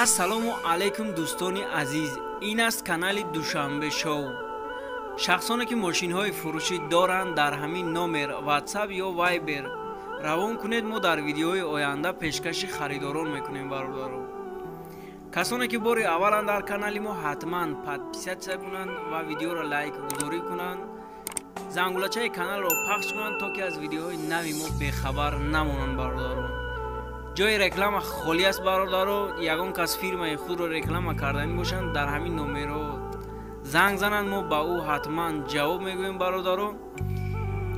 Ассалому алайкум дӯстони азиз, ин аст канали Душанбе Шоу. Шахсоне ки мошинҳои фурӯшӣ доранд, дар ҳамин номер WhatsApp ё Viber равон кунед, мо дар видеои оянда пешкаши харидорон мекунем. Бародаро, касоне ки бори авваланд дар канали мо, ҳатман подписаться кунанд ва видеоро лайк гузорӣ кунанд, зангулачаи каналро пахш кунанд, то ки аз видеоҳои нави мо бехабар намонанд. Бародаро, ҷои реклама холӣ аст. Бародаро, ягон кас фирмаи худро реклама карданӣ бошанд, дар ҳамин номерҳо занг зананд, мо ба ӯ ҳатман ҷавоб мегӯем. Бародаро,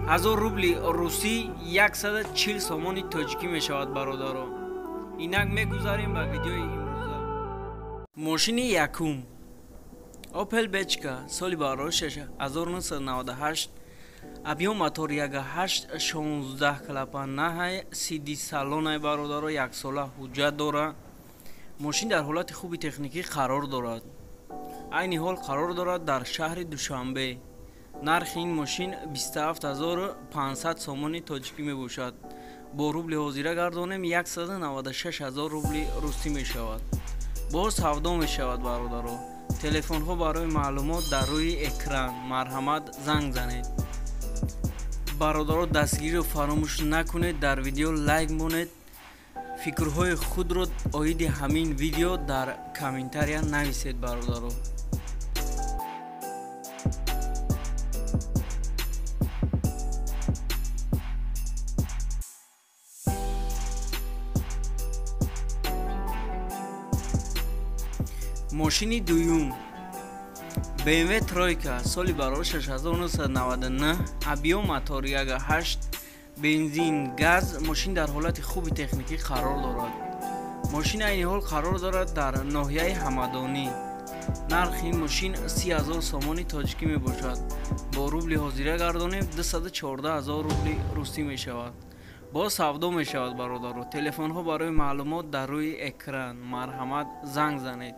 1000 рубли русӣ 140 сомони тоҷикӣ мешавад. Бародаро, инак мегузарем ба видеои имрӯза. Мошини якум Opel Бечка, соли бароишаш 1998, объём мотор 1.8, 16 клапанаҳай, CD салонай. Бародаро, яксола ҳуҷҷат дора. Мошин дар ҳолати хуби техникӣ қарор дорад. Айни ҳол қарор дорад дар шаҳри Душанбе. Нархи ин мошин 27500 сомони тоҷикӣ мебошад. Бо рубли ҳозира гардонем, 196 000 рубли русӣ мешавад. Боз савдо мешавад. Бародаро, телефонҳо барои маълумот дар рӯи экран, марҳамат, занг занед. Бародаро, дастгириро фаромӯш накунед, дар видео лайк монед, фикрҳои худро оиди ҳамин видео дар комментария нависед. Бародаро, мошини дуюм BMW тройка, соли бароишаш 1999, объём мотор 1.8, бензин, газ. Мошин дар ҳолати хуби техникӣ қарор дорад. Мошин айни ҳол қарор дорад дар ноҳияи Ҳамадонӣ. Нархи ин мошин 30 000 сомони тоҷикӣ мебошад. Бо рубли ҳозира гардонем, 214 000 рубли русӣ мешавад. Боз савдо мешавад. Бародаро, телефонҳо барои маълумот дар рӯи экран, марҳамат, занг занед.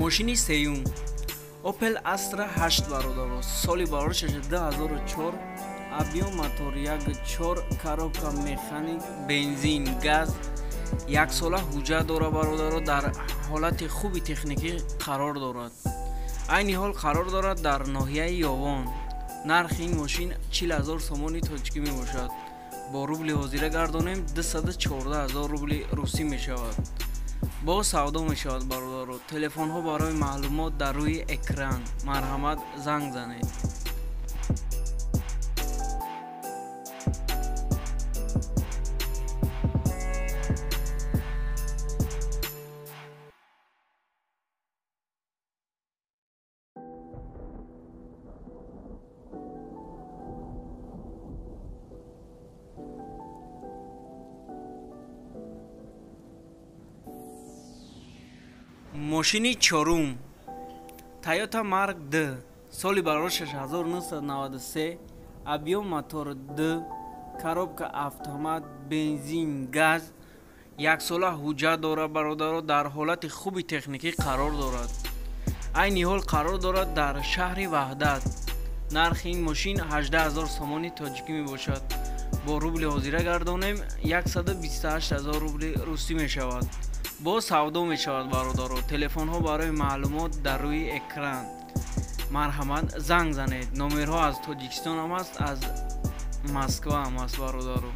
Мошини сеюм Opel Astra 8. Бародаро, соли бароришаш 2004, объём мотор 1.4, коробка механик, бензин, газ, яксола ҳуҷҷат дора. Бародаро, дар ҳолати хуби техникӣ қарор дорад. Айни ҳол қарор дорад дар ноҳияи Ёвон. Нархи ин мошин 40 000 сомони тоҷикӣ мебошад. Бо рубли ҳозира гардонем, 214 000 рубли русӣ мешавад. Боз савдо мешавад. Бародаро, телефонҳо барои маълумот дар рӯи экран, марҳамат, занг занед. Мошини чорум Toyota Mark D, соли бароришаш 1993, объём мотор 2, коробка автомат, бензин, газ, яксола ҳуҷҷат дорад. Бародаро, дар ҳолати хуби техникӣ қарор дорад. Айни ҳол қарор дорад дар шаҳри Ваҳдат. Нархи ин мошин 18 000 сомони тоҷикӣ мебошад. Бо рубли ҳозира гардонем, 128 000 рубли русӣ мешавад. Боз савдо мешавад. Бародаро, телефонҳо барои маълумот дар рӯи экран, марҳамат, занг занед. Номерҳо аз Тоҷикистон ҳам аст, аз Москва ҳам аст, бародаро.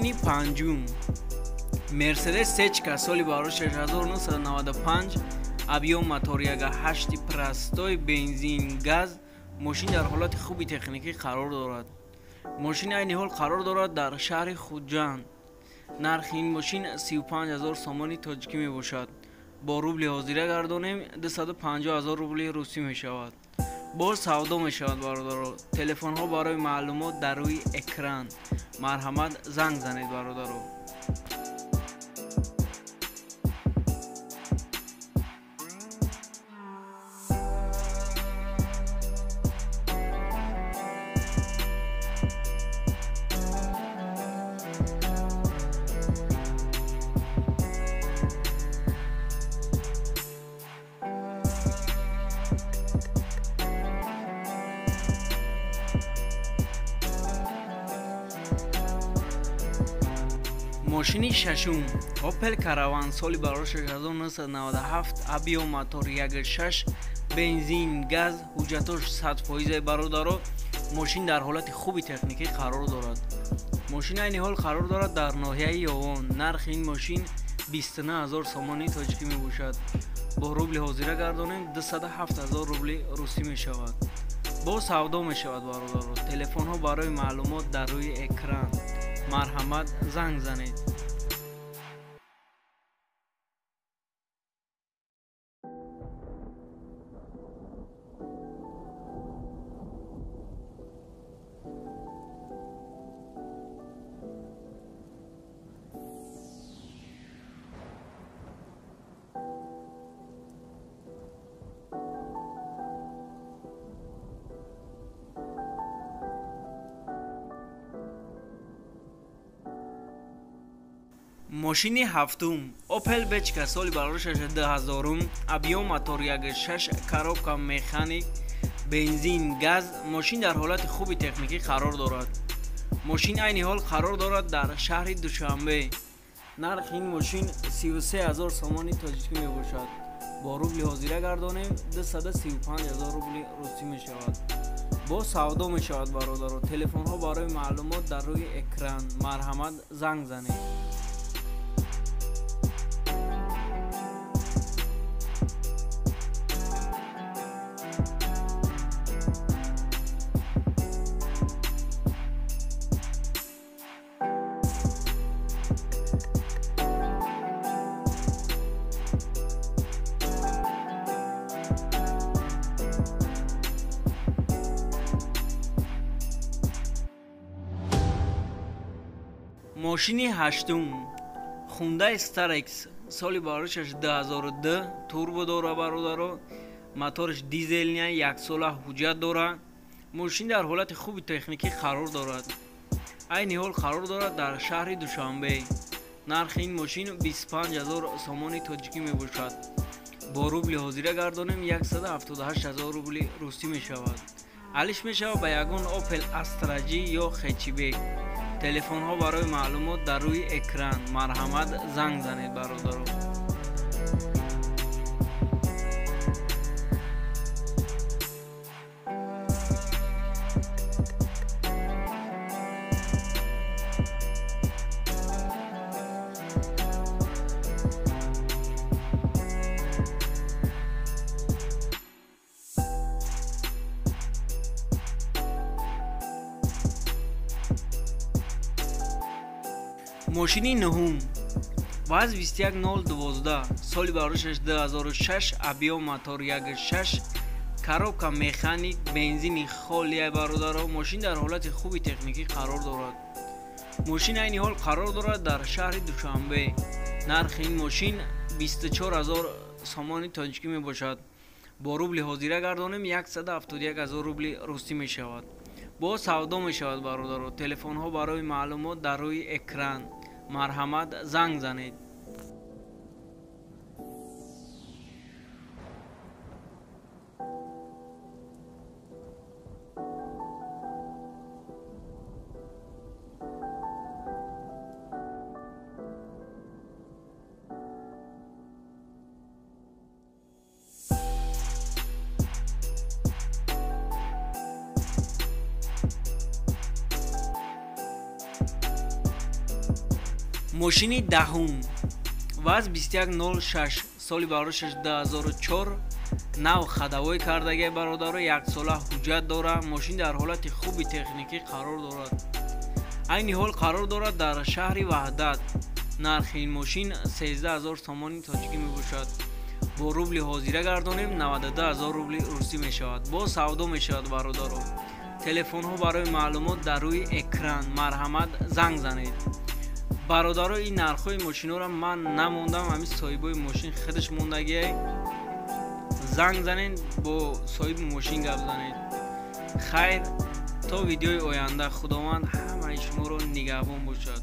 Мошини панҷум Мерседес Сечка, соли барои 1995, объём мотор 1.8 простой, бензин, газ. Мошин дар ҳолати хуби техникӣ қарор дорад. Мошин айни ҳол қарор дорад дар шаҳри Хуҷанд. Нархи ин мошин 35 000 сомони тоҷикӣ мебошад. Бо рубли ҳозира гардонем 250 000 рубли русӣ мешавад. Боз савдо мешавад бародаро. Телефонҳо барои маълумот дар рӯи экран. Марҳамат занг занед бародаро. Мошини шашум Opel Caravan соли 1997 объем мотор 1.6 бензин газ ҳуҷҷатош 100% бародаро. Мошин дар ҳолати хуби техникӣ қарор дорад. Мошин айни ҳол қарор дорад дар ноҳияи Ёвон. Нархи ин мошин 29 000 сомони тоҷикӣ мебошад. Бо рубли ҳозира гардонем 207 000 рубли русӣ мешавад. Боз савдо мешавад бародаро. Телефонҳо барои маълумот дар рӯи экран. Марҳамат занг занед. Мошини ҳафтум Opel Vectra соли 2000 объем мотор 1.6 коробка механик бензин газ. Мошин дар ҳолати хуби техникӣ қарор дорад. Мошин айни ҳол қарор дорад дар шаҳри Душанбе. Нархи ин мошин 33 000 сомони тоҷикӣ мебошад. Бо рубли ҳозира гардонем 235 000 рубли русӣ мешавад. Боз савдо мешавад бародаро. Телефонҳо барои маълумот дар рӯи экран. Марҳамат занг занед. Мошини ҳаштум Hyundai Starex соли 2002 турбо дора бародаро. Мотораш дизелния, яксола ҳуҷҷат дора. Мошин дар ҳолати хуби техникӣ қарор дорад. Айни ҳол қарор дорад дар шаҳри Душанбе. Нархи ин мошин 25 000 сомони тоҷикӣ мебошад. Бо рубли ҳозира гардонем 178 000 рубли русӣ мешавад. Алиш мешавад ба ягон Opel Astra G ё хэтчбек. Телефонҳо барои маълумот дар рӯи экран. Марҳамат занг занед бародаро. Мошини нуҳум ВАЗ 21012 соли 2006 объем мотор 1.6 коробка механик бензини холия бародаро. Мошин дар ҳолати хуби техникӣ қарор дорад. Мошин айни ҳол қарор дорад дар шаҳри Душанбе. Нархи ин мошин 24 000 сомони тоҷикӣ мебошад. Бо рубли ҳозира гардонем 171 000 рубли русӣ мешавад. Боз савдо мешавад бародаро. Телефонҳо барои маълумот дар рӯи экран. Марҳамат занг занед. Мошини даҳум ВАЗ 2106 соли 2004 Нав ходовой кардагиай, бародаро, яксола ҳуҷҷат дорад. Мошин дар ҳолати хуби техникӣ қарор дорад. Айни ҳол қарор дорад дар шаҳри Ваҳдат. Нархи ин мошин 13 000 сомони тоҷикӣ мебошад. Бо рубли ҳозира гардонем, 92 000 рубли русӣ мешавад. Боз савдо мешавад, бародаро. Телефонҳо барои маълумот дар рӯи экран, марҳамат, занг занед. Бародаро, ин нархҳои мошинҳоро ман намондам, ҳамин соҳибои мошин худаш мондагиай. Занг занед, бо соҳиби мошин гап занед. Хайр, то видеои оянда, Худованд ҳамаи шуморо нигаҳбон бошад.